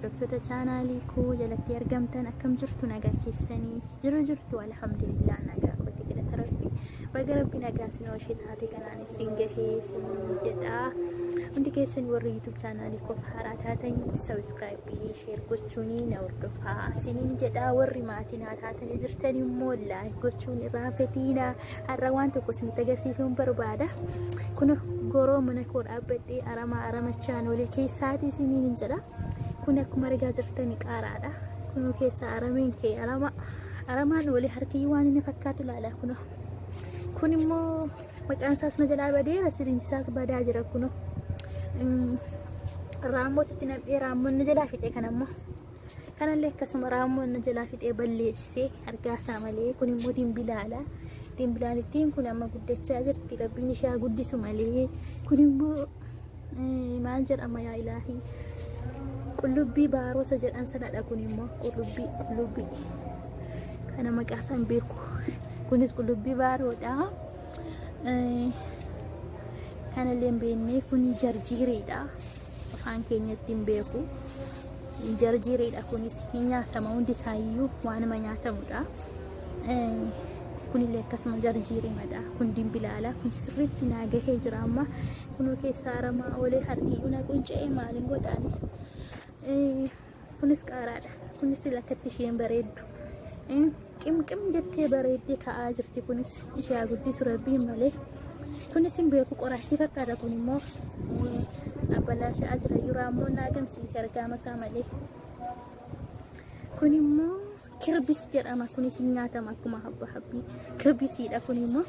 Hordoftoota chaanaalii koo jalatti argamtan akkam jirtu nagaa keessanii jiru jirtu alhamdulillah nagaa kooti galata rabbi baga rabbi nagaa isin oolchee taate kanaan isin gahee isin jedha. Hundi keessan warri YouTube chaanaalii koof haaraa taatan subscribe share gochuun na hordofaa isiniin jedha. Warri maatii naa taatanii jirtan immoo like gochuun irraanfatiina. Har'a waan tokko isinitti agarsiisuun barbaada. Kun goroo mana koo dhaabbadhee aramaa aramachaan olii keessaati isiniin jedha. Kun akkuma argaa jirtan qaaraadha. Kun keessa arameen kee arama aramaan olii harki waan inni fakkaatu ilaala kun. Kun immoo maqaan isaas na jalaa badeera siriinsi isaas badaa jira kun. Raammotitti nam'ee raammoon na jalaa fixe kan ammoo. Kanallee akkasuma raammoon na jalaa fixee balleessee argaa isaa malee kun immoo dimbilaala. Dimbilaalittiin kun amma guddachaa jirti rabbiin ishee haa guddisu malee kun immoo maal jedhama yaa ilaahii qullubbii baarosa jedhan sanadha kun immoo qullubbii qullubbii kana maqaa isaa hin beeku kunis qullubbii baaroodha. Kanallee hin beekne kun jarjiireedha afaan keenyatti hin beeku. Jarjiireedha kunis hin nyaatama hundi isaayyuu waanuma nyaatamudha. Kunillee akkasuma jarjiiremadha. Kun dimbilaala kun sirriitti naa gahee jira amma kunoo keessaa aramaa oolee harkiyyuu na qunca'ee maaliin godhaani. Kunis qaaraadha. Kunis lakkatti isheen bareeddu. Qimqim jettee bareeddee ka'aa jirti kunis ishee haa guddisu rabbiin malee. Kunis hin beeku qoraattii fakkaata kun immoo abbalaashaa jira raammoon naa gamsiise argaama isaa malee. Kun immoo kirbis jedhama kunis hin nyaatama akkuma habba habbii kirbisiidha kun immoo.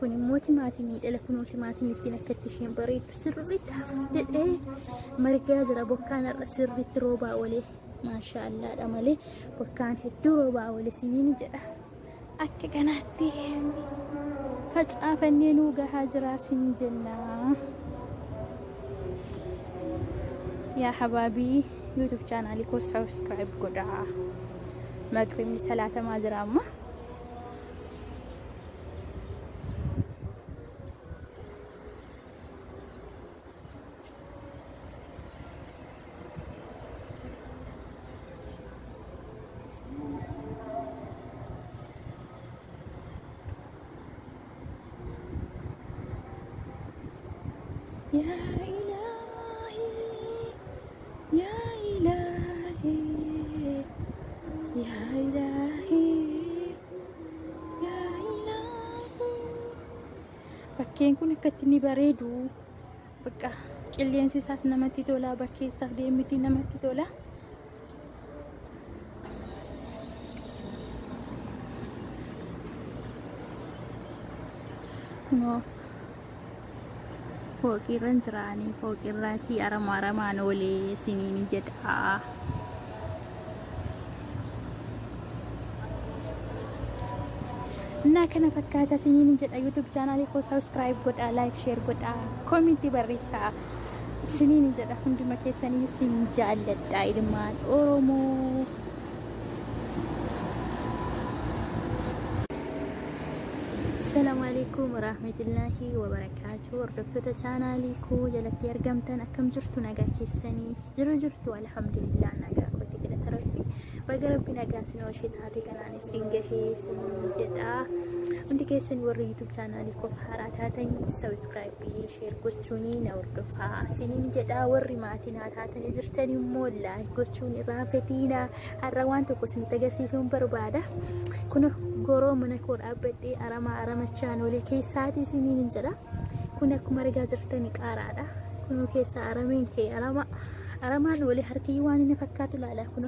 Kun immoo timaatimii dhala kunoo timaatimiittiin akkatti isheen bareeddu sirriitti hafu jedhee margaa jira bokkaan har'a sirriitti roobaa oolee maashaallaadha malee bokkaan hedduu roobaa oole siniin jedha. Akka kanaatti facaafannee nuu gahaa jira sin jenna. Yaa habaabii YouTube chaanaalii koo subscribe godhaa. Magribni salaatamaa jira amma. Yaa ilaahi yaa ilaahi yaa ilaahi yaa ilaahi. Bakkeen kun akkatti ni bareedu. Bakka qilleensi isaas namatti tola bakkee isaaf deemiti namatti tola. Kunoo fooqiirra jiraanii fooqiirraatii arama aramaan oolee siniin jedha. እና kana fakkaata siniin jedha YouTube chaanaalii koo subscribe godhaa like share godhaa koomentii barreessaa siniin jedha hunduma keessanii sin jaalladha ilmaan Oromoo. Assalamu alaikum warahmatullahi wabarakatuh. Hordoftoota chaanaalii koo jalatti argamtan akkam jirtu nagaa keessanii jiru jirtu alhamdulillah nagaa kooti galata rabbi baga rabbi nagaa isin oolchee taate kanaan isin gahee isin jedha. Hundi keessan warri YouTube chaanaalii koof haaraa taatan subscribe share gochuun na hordofaa isiniin jedha. Warri maatii naa taatanii jirtan immoo like gochuun irraanfatiina. Har'a waan tokko isinitti agarsiisuun barbaada. Kun goroo mana koo dhaabbadhee aramaa aramachaan olii keessaati isiniin jedha. Kun akkuma argaa jirtan qaaraadha. Kun keessa arameen kee arama aramaan olii harki waan inni fakkaatu ilaala kun.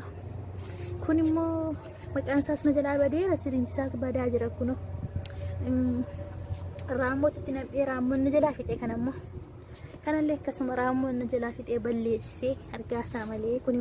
Kun immoo maqaan isaas na jalaa badeera siriinsi isaas badaa jira kun. Raammotitti nam'ee raammoon na jalaa fixe kan ammoo. Kanallee akkasuma raammoon na jalaa fixee balleessee argaa isaa malee kun.